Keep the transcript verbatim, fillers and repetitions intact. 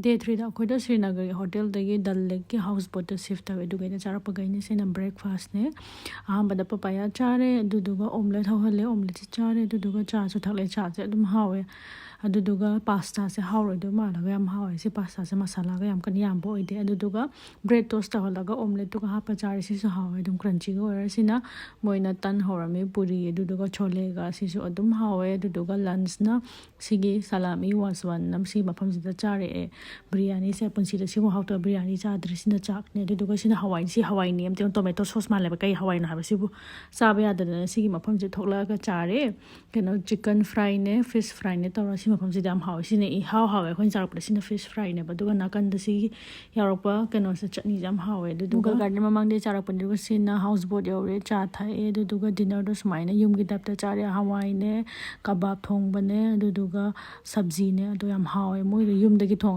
Day threeꯗ ꯑꯩꯈꯣꯏꯗꯣ ꯁ꯭ꯔꯤꯅꯒꯔꯒꯤ ꯍꯣꯇꯦꯜꯗꯒꯤ ꯗꯜ ꯂꯦꯛꯀꯤ house ꯕꯣꯠꯇ shift ꯇꯧꯋꯦ꯫ ꯑꯗꯨꯒꯩꯅ ꯆꯥꯔꯛꯄꯈꯩꯅ ꯁꯤꯅ ꯕ꯭ꯔꯦꯛꯐꯥꯁꯅꯦ꯫ ꯑꯍꯥꯟꯕꯗ ꯄꯄꯥꯌꯥ ꯆꯥꯔꯦ, ꯑꯗꯨꯗꯨꯒ ꯑꯣꯝꯂꯦꯠ ꯍꯧꯍꯜꯂꯦ, ꯑꯣꯝꯂꯦꯠꯁꯦ ꯆꯥꯔꯦ, ꯑꯗꯨꯗꯨꯒ ꯆꯥꯁꯨ ꯊꯛꯂꯦ꯫ ꯆꯥꯁꯦ ꯑꯗꯨꯝ ꯍꯥꯎꯋꯦ꯫ ꯑꯗꯨꯗꯨꯒ ꯄꯥꯁꯇꯥꯁꯦ ꯍꯥꯎꯔꯣꯏꯗꯣꯏ ꯃꯥꯜꯂꯒ ꯌꯥꯝ ꯍꯥꯎꯋꯦ꯫ ꯁꯤ ꯄꯥꯁꯇꯥꯁꯦ ꯃꯁꯥꯂꯥꯒ ꯌꯥꯝ ꯀꯟꯅ ꯌꯥꯝꯕ ꯑꯣꯏꯗꯦ꯫ ꯑꯗꯨꯗꯨꯒ ꯕ꯭ꯔꯦꯗ ꯇꯣꯁ ꯇꯧꯍꯜꯂꯒ ꯑꯣꯝꯂꯦꯠꯇꯨꯒ ꯍꯥꯞꯄ ꯆꯥꯔꯦ꯫ ꯁꯤꯁꯨ ꯍꯥꯎꯋꯦ, ꯑꯗꯨꯝ ꯀ꯭ꯔꯟꯆꯤꯒ ꯑꯣꯏꯔ꯫ ꯁꯤꯅ ꯃꯣꯏꯅ ꯇꯟ ꯍꯧꯔꯝꯃꯤ, ꯄꯨꯔꯤ, ꯑꯗꯨꯗꯨꯒ ꯁꯣꯂꯦꯒ꯫ ꯁꯤꯁꯨ ꯑꯗꯨꯝ ꯍꯥꯎꯋꯦ꯫ ꯑꯗꯨꯗꯨꯒ ꯂꯟꯁꯅ ꯁꯤꯒꯤ ꯁꯂꯥꯃꯤ ꯋꯥꯁꯋꯥꯟ ꯑꯃ ꯁꯤ ꯃꯐꯝꯁꯤꯗ ꯆꯥꯔꯛꯑꯦ꯫ ꯕꯤꯔꯌꯥꯅꯤꯁꯦ ꯄꯨꯟꯁꯤꯗ ꯁꯤꯃꯨꯛ ꯍꯥꯎꯇꯕ ꯕꯤꯔꯌꯥꯅꯤ ꯆꯥꯗ꯭ꯔꯤ꯫ ꯁꯤꯅ ꯆꯥꯛꯅꯦ꯫ ꯑꯗꯨꯗꯨꯒ ꯁꯤꯅ ꯍꯋꯥꯏ꯫ ꯁꯤ ꯍꯋꯥꯏꯅꯦ ꯑꯝꯇ ꯌꯦꯡꯉꯨ, ꯇꯣꯃꯦꯇꯣ ꯁꯣꯁ ꯃꯥꯜꯂꯦꯕ꯫ ꯀꯩ ꯍꯋꯥꯏꯅꯣ ꯍꯥꯏꯕ ꯁꯤꯕꯨ? ꯆꯥꯕ ꯌꯥꯗꯗꯅ ꯁꯤꯒꯤ ꯃꯐꯝꯁꯤꯗ ꯊꯣꯛꯂꯛꯑꯒ ꯆꯥꯔꯦ꯫ ꯀꯩꯅꯣ, ꯆꯤꯛꯀꯟ ꯐ꯭ꯔꯥꯏꯅꯦ, ꯐꯤꯁ ꯐ꯭ꯔꯥꯏꯅꯦ ꯇꯧꯔꯒ ꯁꯤ ꯃꯐꯝꯁꯤꯗ ꯌꯥꯝ ꯍꯥꯎꯋꯦ꯫ ꯁꯤꯅ ꯏꯍꯥꯎ ꯍꯥꯎꯋꯦ꯫ ꯑꯩꯈꯣꯏꯅ ꯆꯥꯔꯛꯄꯗ ꯁꯤꯅ ꯐꯤꯁ ꯐ꯭ꯔꯥꯏꯅꯦꯕ꯫ ꯑꯗꯨꯒ ꯅꯥꯀꯟꯗ ꯁꯤꯒꯤ ꯌꯥꯎꯔꯛꯄ ꯀꯩꯅꯣꯁꯦ, ꯆꯠꯅꯤꯁꯦ ꯌꯥꯝ ꯍꯥꯎꯋꯦ꯫ ꯑꯗꯨꯗꯨꯒ ꯃꯨꯒꯜ ꯒꯥꯔꯗꯦꯟ ꯃꯃꯥꯡꯗꯩ ꯆꯥꯔꯛꯄꯅꯦ꯫ ꯑꯗꯨꯒ ꯁꯤꯅ ꯍꯥꯎꯁ ꯕꯣꯠ ꯌꯧꯔꯦ, ꯆꯥ ꯊꯛꯑꯦ꯫ ꯑꯗꯨꯗꯨꯒ ꯗꯤꯅꯔꯗꯣ ꯁꯨꯃꯥꯏꯅ ꯌꯨꯝꯒꯤ ꯇꯥꯏꯞꯇ ꯆꯥꯔꯦ꯫ ꯍꯋꯥꯏꯅꯦ, ꯀꯕꯥꯕ ꯊꯣꯡꯕꯅꯦ, ꯑꯗꯨꯗꯨꯒ ꯁꯕꯖꯤꯅꯦ꯫ ꯑꯗꯣ ꯌꯥꯝ ꯍꯥꯎꯋꯦ꯫ ꯃꯣꯏꯗꯣ ꯌꯨꯝꯗꯒꯤ ꯊꯣꯡꯉ